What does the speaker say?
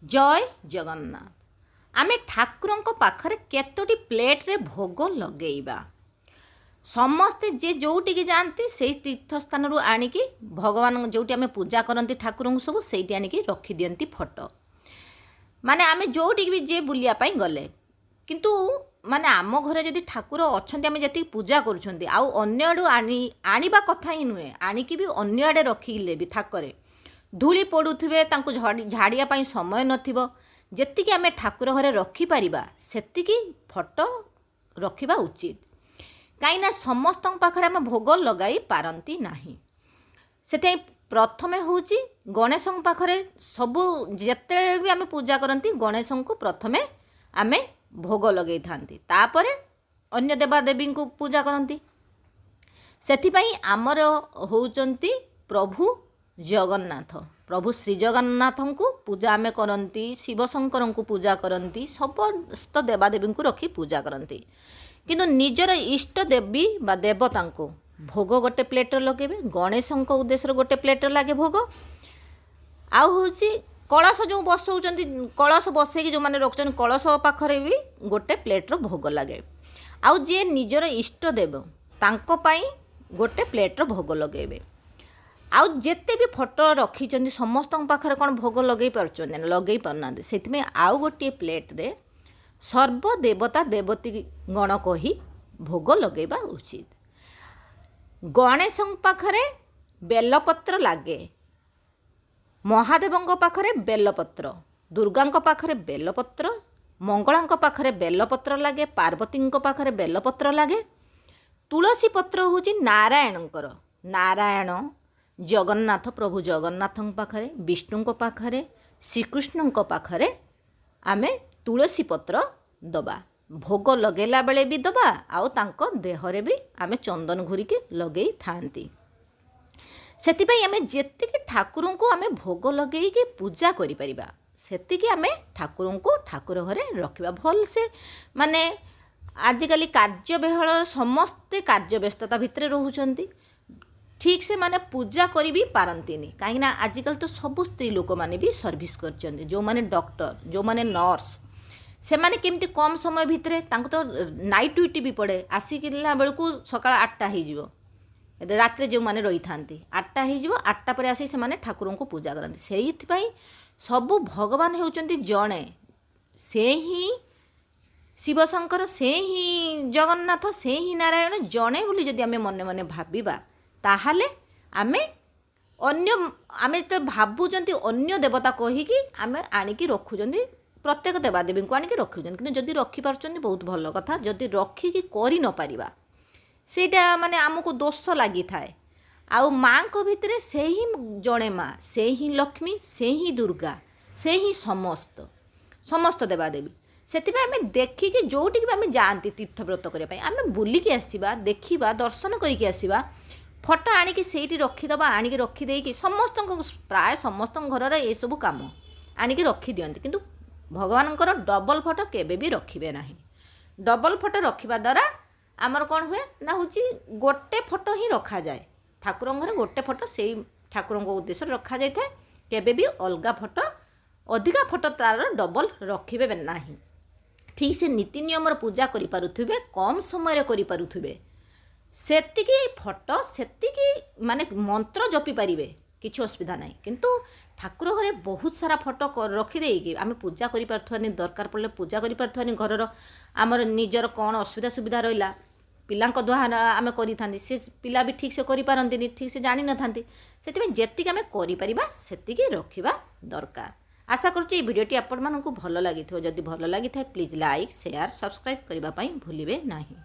ଜୟ ଜଗନ୍ନାଥ। ଆମେ ଠାକୁରଙ୍କ ପାଖରେ କେତୋଟି ପ୍ଲେଟ୍ରେ ଭୋଗ ଲଗେଇବା? ସମସ୍ତେ ଯିଏ ଯେଉଁଠିକି ଯାଆନ୍ତି, ସେଇ ତୀର୍ଥସ୍ଥାନରୁ ଆଣିକି ଭଗବାନଙ୍କ ଯେଉଁଠି ଆମେ ପୂଜା କରନ୍ତି ଠାକୁରଙ୍କୁ ସବୁ, ସେଇଠି ଆଣିକି ରଖିଦିଅନ୍ତି ଫଟୋ। ମାନେ ଆମେ ଯେଉଁଠିକି ବି ଯିଏ ବୁଲିବା ପାଇଁ ଗଲେ, କିନ୍ତୁ ମାନେ ଆମ ଘରେ ଯଦି ଠାକୁର ଅଛନ୍ତି, ଆମେ ଯେତିକି ପୂଜା କରୁଛନ୍ତି, ଆଉ ଅନ୍ୟ ଆଡ଼ୁ ଆଣିବା କଥା ହିଁ ନୁହେଁ। ଆଣିକି ବି ଅନ୍ୟ ଆଡ଼େ ରଖିଲେ ବି ଥାକରେ ଧୂଳି ପଡ଼ୁଥିବେ, ତାଙ୍କୁ ଝାଡ଼ିବା ପାଇଁ ସମୟ ନଥିବ। ଯେତିକି ଆମେ ଠାକୁର ଘରେ ରଖିପାରିବା, ସେତିକି ଫଟୋ ରଖିବା ଉଚିତ। କାହିଁକିନା ସମସ୍ତଙ୍କ ପାଖରେ ଆମେ ଭୋଗ ଲଗାଇ ପାରନ୍ତି ନାହିଁ। ସେଥିପାଇଁ ପ୍ରଥମେ ହେଉଛି ଗଣେଶଙ୍କ ପାଖରେ ସବୁ ଯେତେବେଳେ ବି ଆମେ ପୂଜା କରନ୍ତି, ଗଣେଶଙ୍କୁ ପ୍ରଥମେ ଆମେ ଭୋଗ ଲଗେଇଥାନ୍ତି, ତାପରେ ଅନ୍ୟ ଦେବାଦେବୀଙ୍କୁ ପୂଜା କରନ୍ତି। ସେଥିପାଇଁ ଆମର ହେଉଛନ୍ତି ପ୍ରଭୁ ଜଗନ୍ନାଥ। ପ୍ରଭୁ ଶ୍ରୀଜଗନ୍ନାଥଙ୍କୁ ପୂଜା ଆମେ କରନ୍ତି, ଶିବଶଙ୍କରଙ୍କୁ ପୂଜା କରନ୍ତି, ସମସ୍ତ ଦେବାଦେବୀଙ୍କୁ ରଖି ପୂଜା କରନ୍ତି। କିନ୍ତୁ ନିଜର ଇଷ୍ଟ ଦେବୀ ବା ଦେବତାଙ୍କୁ ଭୋଗ ଗୋଟେ ପ୍ଲେଟ୍ରେ ଲଗେଇବେ। ଗଣେଶଙ୍କ ଉଦ୍ଦେଶ୍ୟରେ ଗୋଟେ ପ୍ଲେଟ୍ରେ ଲାଗେ ଭୋଗ। ଆଉ ହେଉଛି କଳସ ଯେଉଁ ବସଉଛନ୍ତି, କଳସ ବସେଇକି ଯେଉଁମାନେ ରଖୁଛନ୍ତି, କଳସ ପାଖରେ ବି ଗୋଟେ ପ୍ଲେଟ୍ର ଭୋଗ ଲାଗେ। ଆଉ ଯିଏ ନିଜର ଇଷ୍ଟ ଦେବ, ତାଙ୍କ ପାଇଁ ଗୋଟେ ପ୍ଲେଟ୍ର ଭୋଗ ଲଗେଇବେ। ଆଉ ଯେତେ ବି ଫଟୋ ରଖିଛନ୍ତି, ସମସ୍ତଙ୍କ ପାଖରେ କ'ଣ ଭୋଗ ଲଗେଇ ପାରୁଛନ୍ତି ନା? ଲଗେଇ ପାରୁନାହାନ୍ତି। ସେଥିପାଇଁ ଆଉ ଗୋଟିଏ ପ୍ଲେଟ୍ରେ ସର୍ବ ଦେବତା ଦେବତୀ ଗଣ କହି ଭୋଗ ଲଗେଇବା ଉଚିତ। ଗଣେଶଙ୍କ ପାଖରେ ବେଲପତ୍ର ଲାଗେ, ମହାଦେବଙ୍କ ପାଖରେ ବେଲପତ୍ର, ଦୁର୍ଗାଙ୍କ ପାଖରେ ବେଲପତ୍ର, ମଙ୍ଗଳାଙ୍କ ପାଖରେ ବେଲପତ୍ର ଲାଗେ, ପାର୍ବତୀଙ୍କ ପାଖରେ ବେଲପତ୍ର ଲାଗେ। ତୁଳସୀ ପତ୍ର ହେଉଛି ନାରାୟଣଙ୍କର। ନାରାୟଣ, ଜଗନ୍ନାଥ, ପ୍ରଭୁ ଜଗନ୍ନାଥଙ୍କ ପାଖରେ, ବିଷ୍ଣୁଙ୍କ ପାଖରେ, ଶ୍ରୀକୃଷ୍ଣଙ୍କ ପାଖରେ ଆମେ ତୁଳସୀ ପତ୍ର ଦେବା। ଭୋଗ ଲଗେଇଲା ବେଳେ ବି ଦେବା, ଆଉ ତାଙ୍କ ଦେହରେ ବି ଆମେ ଚନ୍ଦନ ଘୋରିକି ଲଗେଇଥାନ୍ତି। ସେଥିପାଇଁ ଆମେ ଯେତିକି ଠାକୁରଙ୍କୁ ଆମେ ଭୋଗ ଲଗେଇକି ପୂଜା କରିପାରିବା, ସେତିକି ଆମେ ଠାକୁରଙ୍କୁ ଠାକୁର ଘରେ ରଖିବା ଭଲସେ। ମାନେ ଆଜିକାଲି କାର୍ଯ୍ୟବହୁଳ, ସମସ୍ତେ କାର୍ଯ୍ୟ ବ୍ୟସ୍ତତା ଭିତରେ ରହୁଛନ୍ତି, ଠିକ୍ ସେ ମାନେ ପୂଜା କରି ବି ପାରନ୍ତିନି। କାହିଁକିନା ଆଜିକାଲି ତ ସବୁ ସ୍ତ୍ରୀ ଲୋକମାନେ ବି ସର୍ଭିସ୍ କରିଛନ୍ତି। ଯେଉଁମାନେ ଡକ୍ଟର, ଯେଉଁମାନେ ନର୍ସ, ସେମାନେ କେମିତି କମ୍ ସମୟ ଭିତରେ, ତାଙ୍କୁ ତ ନାଇଟ୍ ଡ୍ୟୁଟି ବି ପଡ଼େ, ଆସିକିଲା ବେଳକୁ ସକାଳ 8ଟା ହେଇଯିବ। ରାତିରେ ଯେଉଁମାନେ ରହିଥାନ୍ତି, 8ଟା ହେଇଯିବ। 8ଟା ପରେ ଆସି ସେମାନେ ଠାକୁରଙ୍କୁ ପୂଜା କରନ୍ତି। ସେଇଥିପାଇଁ ସବୁ ଭଗବାନ ହେଉଛନ୍ତି ଜଣେ। ସେ ହିଁ ଶିବଶଙ୍କର, ସେ ହିଁ ଜଗନ୍ନାଥ, ସେ ହିଁ ନାରାୟଣ, ଜଣେ ବୋଲି ଯଦି ଆମେ ମନେ ମନେ ଭାବିବା, ତାହେଲେ ଆମେ ଅନ୍ୟ ଆମେ ଯେତେବେଳେ ଭାବୁଛନ୍ତି, ଅନ୍ୟ ଦେବତା କହିକି ଆମେ ଆଣିକି ରଖୁଛନ୍ତି, ପ୍ରତ୍ୟେକ ଦେବାଦେବୀଙ୍କୁ ଆଣିକି ରଖୁଛନ୍ତି। କିନ୍ତୁ ଯଦି ରଖିପାରୁଛନ୍ତି, ବହୁତ ଭଲ କଥା। ଯଦି ରଖିକି କରି ନପାରିବା, ସେଇଟା ମାନେ ଆମକୁ ଦୋଷ ଲାଗିଥାଏ। ଆଉ ମାଆଙ୍କ ଭିତରେ ସେ ହିଁ ଜଣେ ମା, ସେ ହିଁ ଲକ୍ଷ୍ମୀ, ସେ ହିଁ ଦୁର୍ଗା, ସେ ହିଁ ସମସ୍ତ ସମସ୍ତ ଦେବାଦେବୀ। ସେଥିପାଇଁ ଆମେ ଦେଖିକି ଯେଉଁଠିକି ବି ଆମେ ଯାଆନ୍ତି ତୀର୍ଥବ୍ରତ କରିବା ପାଇଁ, ଆମେ ବୁଲିକି ଆସିବା, ଦେଖିବା, ଦର୍ଶନ କରିକି ଆସିବା। ଫଟୋ ଆଣିକି ସେଇଠି ରଖିଦେବା। ଆଣିକି ରଖିଦେଇକି ସମସ୍ତଙ୍କ, ପ୍ରାୟ ସମସ୍ତଙ୍କ ଘରର ଏସବୁ କାମ, ଆଣିକି ରଖିଦିଅନ୍ତି। କିନ୍ତୁ ଭଗବାନଙ୍କର ଡବଲ୍ ଫଟୋ କେବେ ବି ରଖିବେ ନାହିଁ। ଡବଲ୍ ଫଟୋ ରଖିବା ଦ୍ୱାରା ଆମର କ'ଣ ହୁଏ ନା, ହେଉଛି ଗୋଟେ ଫଟୋ ହିଁ ରଖାଯାଏ ଠାକୁରଙ୍କ ଘରେ। ଗୋଟେ ଫଟୋ ସେଇ ଠାକୁରଙ୍କ ଉଦ୍ଦେଶ୍ୟରେ ରଖାଯାଇଥାଏ। କେବେ ବି ଅଲଗା ଫଟୋ, ଅଧିକା ଫଟୋ ତା'ର ଡବଲ୍ ରଖିବେ ନାହିଁ। ଠିକ୍ ସେ ନୀତି ନିୟମର ପୂଜା କରିପାରୁଥିବେ, କମ୍ ସମୟରେ କରିପାରୁଥିବେ, ସେତିକି ଫଟୋ, ସେତିକି ମାନେ ମନ୍ତ୍ର ଜପି ପାରିବେ, କିଛି ଅସୁବିଧା ନାହିଁ। କିନ୍ତୁ ଠାକୁର ଘରେ ବହୁତ ସାରା ଫଟୋ ରଖିଦେଇକି ଆମେ ପୂଜା କରିପାରୁଥିବାନି, ଦରକାର ପଡ଼ିଲେ ପୂଜା କରିପାରୁଥିବାନି, ଘରର ଆମର ନିଜର କ'ଣ ଅସୁବିଧା ସୁବିଧା ରହିଲା, ପିଲାଙ୍କ ଦ୍ୱାରା ଆମେ କରିଥାନ୍ତି, ସେ ପିଲା ବି ଠିକ୍ ସେ କରିପାରନ୍ତିନି, ଠିକ୍ ସେ ଜାଣିନଥାନ୍ତି। ସେଥିପାଇଁ ଯେତିକି ଆମେ କରିପାରିବା, ସେତିକି ରଖିବା ଦରକାର। ଆଶା କରୁଛି ଏଇ ଭିଡ଼ିଓଟି ଆପଣମାନଙ୍କୁ ଭଲ ଲାଗିଥିବ। ଯଦି ଭଲ ଲାଗିଥାଏ, ପ୍ଲିଜ୍ ଲାଇକ୍, ସେୟାର, ସବସ୍କ୍ରାଇବ୍ କରିବା ପାଇଁ ଭୁଲିବେ ନାହିଁ।